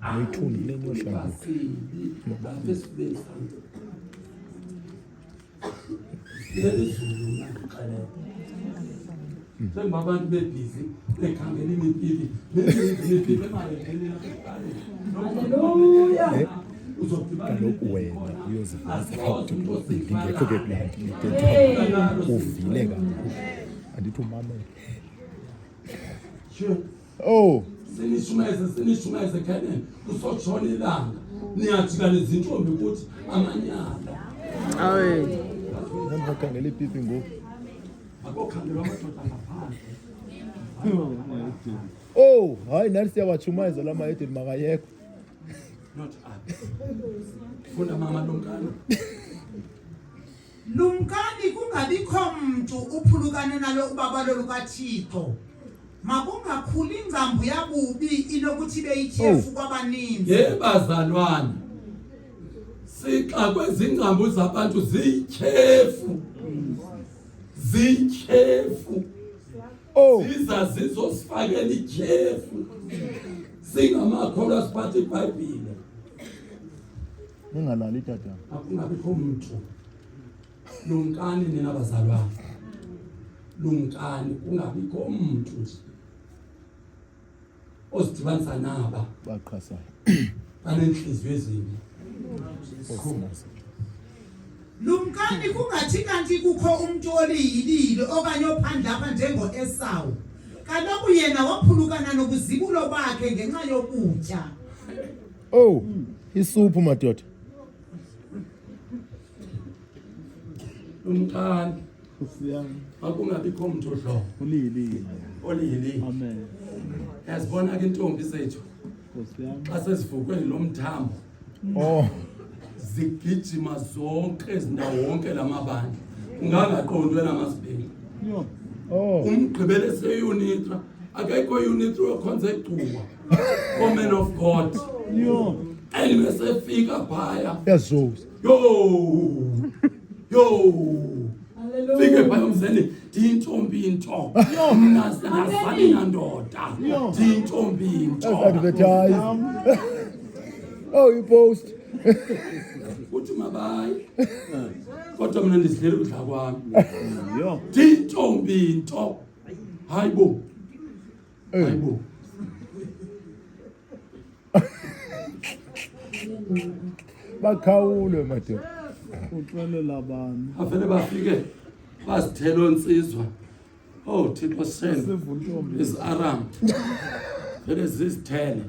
Noyithuni kule nyohlambuluka. Lapha esifubeni sami. Leli zulu ngixelele. Njengoba abantu bebhizi bekhangela imipipi, neminye imipipi emayeleni ekuqaleni. Haleluya. Uzodibana Kaloku wena uyoziveza ukuthi bendingekho ke kulaa nto uvile kakhulu. Andithi umamele. Sure. Oh, Sinishumayeze sinishumayeze Canaan kusotshona ilanga niyajika nezintombi ukuthi amanyala. Awe. ndandikhangela ipipi ngoku. Akokhangelwa amadoda ngaphandle. Oh, hayi nathi siyawatshumayeza la mahedeni makayekho. Not up. Funda mama lumkani. Lumkani kungabikho mntu uphulukane nalo ubabalo lukaThixo. Makungakhuli ingcambu yabubi inokuthi ibe yityhefu Oh. kwabaninzi. Ye bazalwane. Sixa kwezingcambu zabantu ziyityhefu. Ziyityhefu. Oh, Ziza zizosifakela ityhefu. Singamakholwa siphathe iBhayibhile. ningalali tata. Akungabikho mntu. Lumkani nina bazalwane. Lumkani kungabikho mntu nje ozidibanisa naba Baqhasayo. banenhliziyo ezimbi. Osinazo. Lumkani kungathi kanti kukho umntu oliyilile okanye ophandle apha njengoEsawu. Kaloku yena waphulukana nobuzibulo bakhe ngenxa yokutya. Oh, isuphu madoda. Lumkani makungabikho mntu dlo Uliyilile. oliyilile. Amen. Yazibona ke intombi zethu Nkosi yam. xa sezivukwe yilo mthambo Oh, zigijima zonke ezindawo wonke lamabandla ungangaqondi wena masibheki. Yho. oh. Umgqibele seyunitra akekho unitra okhonza eGcuwa o-man of God. Yho. And besefika phaya Uyazuza. yo yo fike phaya umzeni ndiyintombi into mna ndazani nandoda ndiyintombi into Advertise. Oh, you post. uthi mabayi kodwa mna ndizidlela ukudla kwami Yho. ndiyintombi into hayi bo hayi bo Bakhawulwe madoda. Uxelela bani? Bavele bafike bazithele ontsizwa. Oh Thixo shem. Siva untombi. Iziaram. Vele zizithele.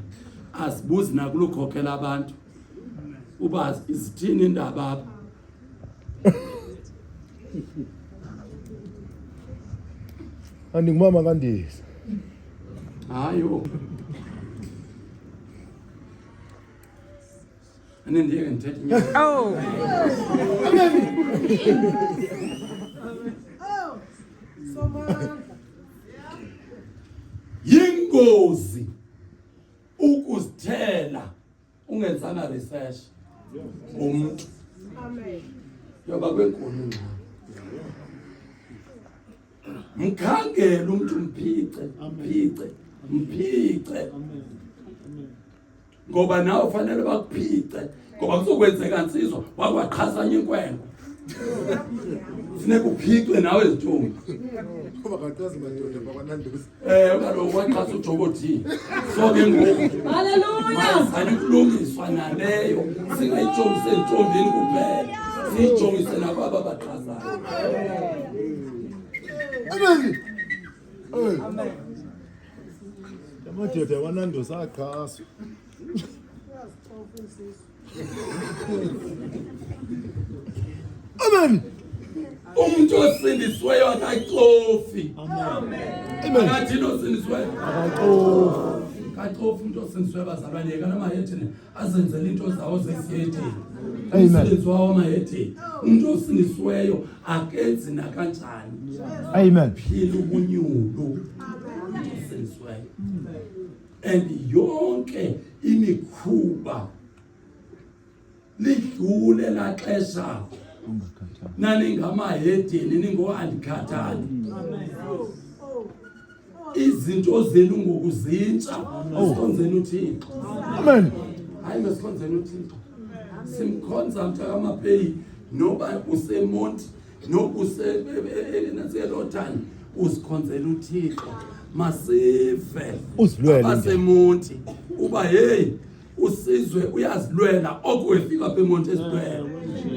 Azibuzi nakulukhokhela abantu. Uba izithini indaba apha. Andingumama kaNdisa. Hayi oh. Anindiyeke ndithethe inyani. Oh. Yingozi ukuzithela ungenzanga research ngomntu. Yoba kwenkulu ingxaki. Mkhangele umntu mphice, mphice, mphice. Ngoba nawe fanele bakuphice ngoba kuzokwenzeka nsizwa wakwaqhasanya inkwenkwe. Funeka uphicwe nawe zintombi. Ngoba kaqazi madoda bakwananduza. Eh kaloku waxhasa uJobothi. So ke ngoku Hallelujah. mazani kulungiswa naleyo singayijongise entombini kuphela. Siyijongise nakwaba baxhasayo. Amen. Amen. Amadoda akwananduza aqhaswa. Amen. Umuntu osindisiweyo akacofi. Amen. Akathini osindisiweyo? Akacofi. Kacofi umuntu osindisiweyo bazalwane yeka namahethini azenzela into zawo zesiyethini. Amen. Umsebenzi wawo amahethini. Umuntu osindisiweyo akenzi nakanjani. Amen. Phila ubunyulu. Umuntu osindisiweyo. And yonke imikhuba lidlule laxesha naningamahedeni ningoandikhathali izinto zenu ngoku zintsha masikhonzeni uthixo Amen. Hayi, masikhonzeni uthixo. Simkhonza mntakamapeyi noba usemonti noba usenantsikelotani uzikhonzela uthixo. Masive Uzilwele nje. abasemonti uba heyi usizwe uyazilwela oko wefika apha emonti ezilwela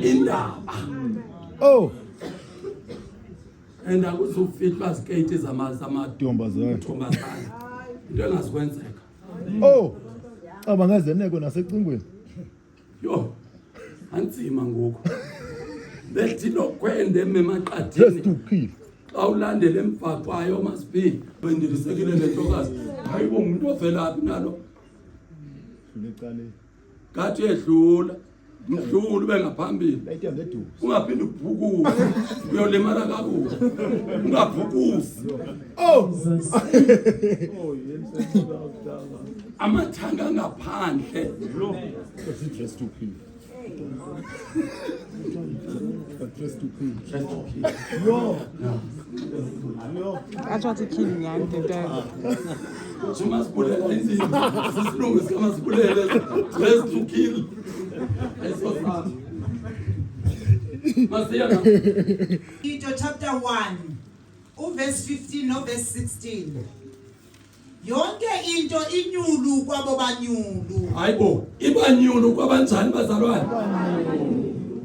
indaba. Oh, And akuzufihlwa zikeyiti ntombazana. Ntombazana, into engazikwenzeka. Oh. Caba ngezeneko nasecingweni. Yho, anzima ngoku bethi lokwende ememaqathini. Just to kill. Xa ulandela emva kwayo masibi bendilisekile le ntokazi. Hayi bo, ngumntu ovelaphi nalo? Dlula ecaleni. Ngathi uyedlula, mdlula ube ngaphambili. Layita ngeduze. Ungaphinde ubhukuze, uyolimala kakubi, ungabhukuzi. Oh. Amathanga angaphandle. Dress to kill. Dress to kill. Yo. Yo. Atsho athi kill nyhani tata. Umasibulele inzima sisilungu sikamasibulele, dress to kill. Ayisosami masiya na. Tito chapter 1 uverse 15 noverse 16. Yonke into inyulu kwabo banyulu. Hayibo, ibanyulu kwabanjani bazalwane?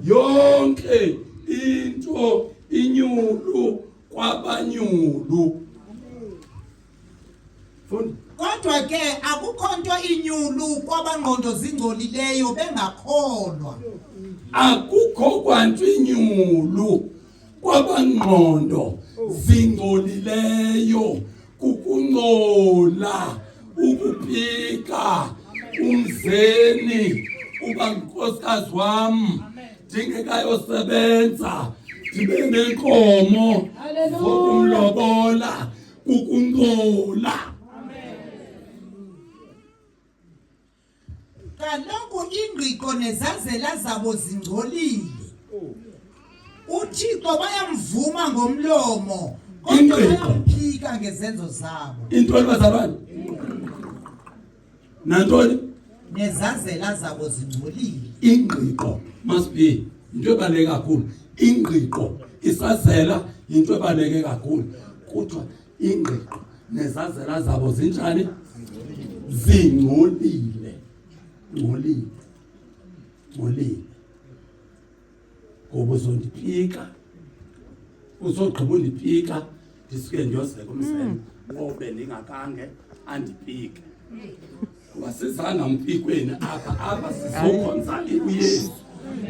Yonke into inyulu kwabanyulu. Funda. Kodwa ke akukho nto inyulu kwabangqondo zingcolileyo bengakholwa. Akukho kwanto inyulu kwabangqondo zingcolileyo. Kukungcola ukuphika umzeni uba nkosikazi wam ndingekayosebenza ndibe nenkomo zokumlobola, kukungcola. Kaloku ingqiqo nezazela zabo zingcolile. UThixo bayamvuma ngomlomo kodwa Ingqiqo. bayamphika ngezenzo zabo. Intoni bazalwane? Nantoni? Nezazela zabo zingcolile. Ingqiqo must be into ebaluleke kakhulu. Ingqiqo, isazela yinto ebaluleke kakhulu. Kuthiwa ingqiqo nezazela zabo zinjani? Zingcolile. Ngcolile, ngcolile, ngoba uzondiphika, uzogqiba undipika, ndisuke ndiyozeka umzela obe ndingakange andipike, ngoba sizanga mpikweni apha. Apha sizokhonza uYesu,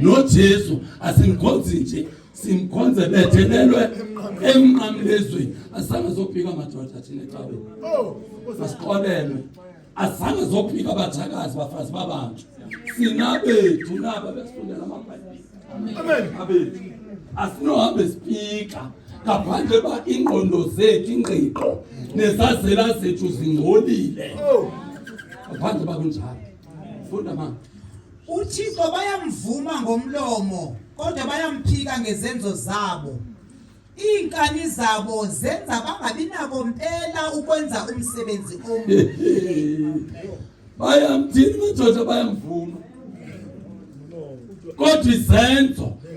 noJesu asimkhonzi nje, simkhonze bethelelwe emnqamlezweni. Azange zophika madoda thina ecaweni, masixolelwe. Azange zophika abatshakazi, bafazi babantu, sinabethu naba besifundela amabhayibhile. Amen. Abethu asinohambe sipika ngaphandle uba iingqondo zethu, ingqiqo nezazela zethu zingcolile. Ngaphandle uba kunjalo. Funda ma. UThixo bayamvuma ngomlomo kodwa bayamphika ngezenzo zabo. Iinkani zabo zenza bangabi nako mpela ukwenza umsebenzi omuhle. Bayamthini madoda? Bayamvuma, kodwa izenzo.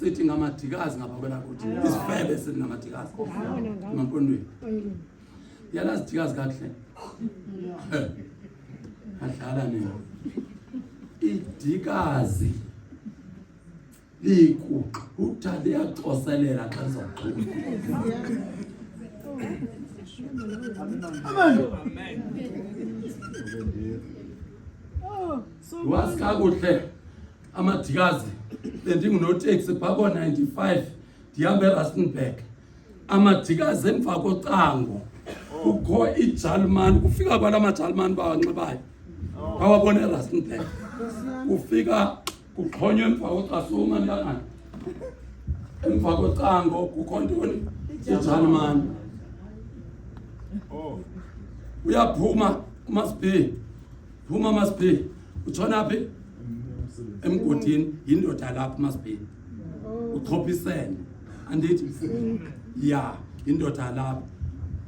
Sithi ngamadikazi ngabakwela kuthi isifebe sithi ngamadikazi emampondweni. Yalazi dikazi kakuhle. Adlala nini? Idikazi likuxhutha liyacoselela xa lizoxhutha. Amen. Wazi kakuhle amadikazi bendingunoteksi phaa koo-95 ndihamba eRustenburg amadikazi emva kocango kukho ijalimani kufika kwala majalimani bawanxibayo bawabona eRustenburg kufika kuxhonywa emva kocasuma mntangana emva kocango kukho ntoni ijalimani uyaphuma umasb phuma masb utshona phi emgodini yindoda lapho masb uchophisene andithi ya yindoda lapho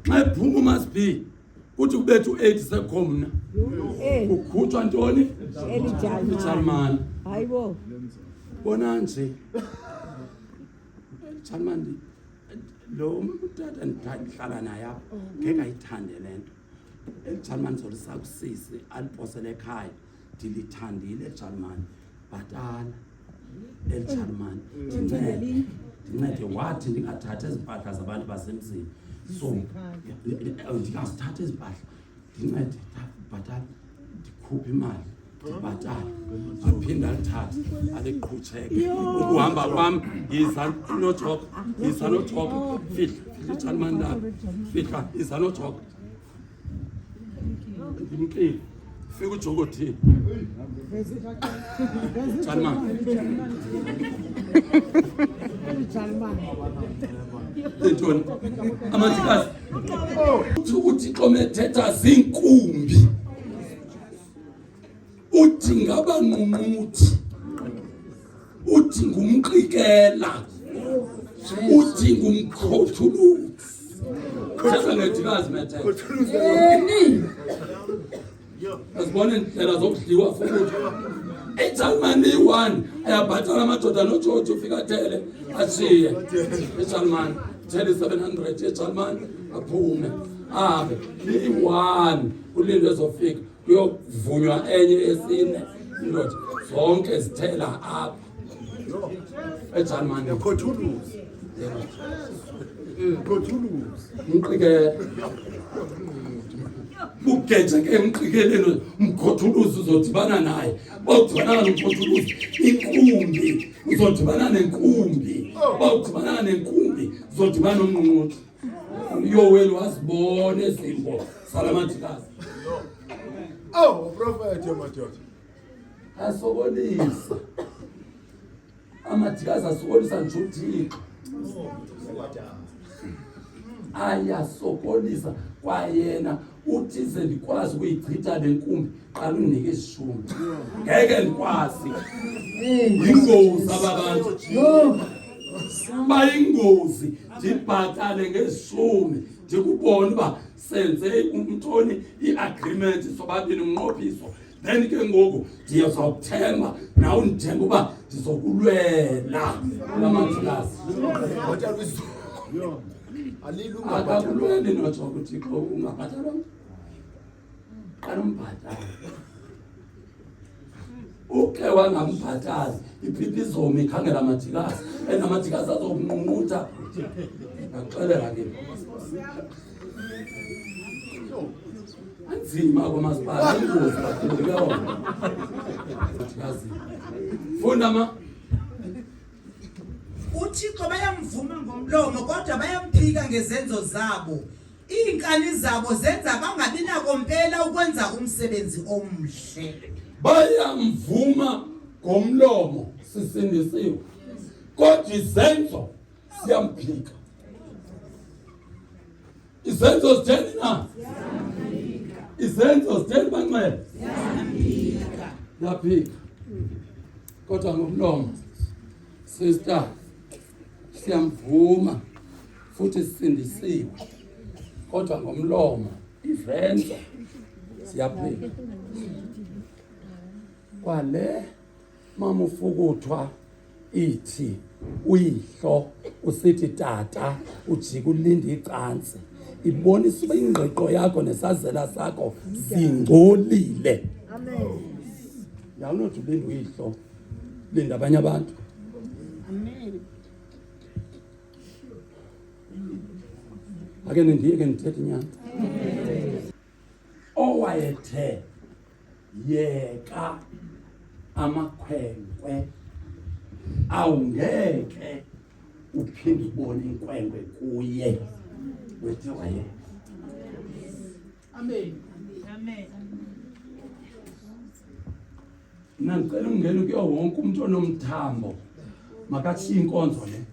xa ephuma umasb kuthi kubetha u-8 sekho mna kukhutshwa ntoni ijalimani hayibo bona nje ijalimani lo tata ndihlala naye apha ngeke ayithande le nto eli jalimani zolisakusisi aliposele ekhaya ndilithandile eli jalimani bhatala eli jalimani ndincede ndincede wathi ndingathathi ezi mpahla zabantu basemzini so ndingazithatha ezi mpahla ndincede bhatala ndikhuphe imali ndibhatale aphinde alithathe aliqhutsheke ukuhamba kwam yiza nojoka yiza nojoka fihla fihla ijalimani lakho fihla yiza nojoka ndimkile fika ujoko thini jalimani intoni amadikazi uthi uthixo methetha ziinkumbi uthi ngabanqunquthi uthi ngumqikela uthi ngumkhothuluzi thetha ngedikazi methetha azibona iindlela zokudliwa futhi ijalimani iyi-one ayabhatala amadoda nojoji ufika athele ashiye ijalimani thele i-700 yejalimani aphume ahambe liyi-one kulindwe ezofika kuyovunywa enye yesine indoda zonke zithela apha ejalimani Khothuluzi. Khothuluzi. Mqikele. Bugeje ke emqikeleni umkhothuluzi uzodibana naye. Bawudibana nomkhothuluzi inkumbi uzodibana nenkumbi. Bawudibana nenkumbi uzodibana nomnqunquthu. UYoweli wazibona ezimbo salamadikazi. Oh, prophet madoda. Asokolisa. Amadikazi asokolisa nje uThixo. Ayasokolisa kwayena uthi ze ndikwazi ukuyichitha le nkumbi qala undinike ishumi. Ngeke ndikwazi. Yingozi aba bantu. Bayingozi ndibhatale ngeshumi ndikubone uba senze umntoni i-agreement sobabini umnqophiso then ke ngoku ndizokuthemba nawe undithemba uba ndizokulwela kula mathilasi akakulweli notsho uthixo ungabhatalwa qala umbhatale uke wangambhatali iphipha izomi ikhangela amajikazi and amajikazi azokunqunqutha ndakuxelela ke anzima kwamasipala ingozi kakhulu ke wona majikazi funda ma uthixo bayamvuma ngomlomo kodwa bayamphika ngezenzo zabo Iinkani zabo zenza bangabi nako mpela ukwenza umsebenzi omhle. Bayamvuma ngomlomo sisindisiwe, kodwa izenzo siyamphika. Izenzo zitheni na? Izenzo zitheni banxele? Yaphika. Kodwa ngomlomo sister siyamvuma futhi sisindisiwe kodwa ngomlomo izenzo siyaphila kwale mama ufukuthwa ithi Uyihlo usithi tata ujika ulinde icantsi. Ibonisa uba ingqiqo yakho nesazela sakho zingcolile. Amen. Yawunothi ulinde uyihlo, linda abanye abantu. Amen. Ake nindiyeke ndithethe inyani. Owayethe yeka amakhwenkwe awungeke uphinde ubone inkwenkwe kuye wethe waye. Amen. Amen. Mna ndicela ungena kuyo wonke umntu onomthambo makatshiye inkonzo le.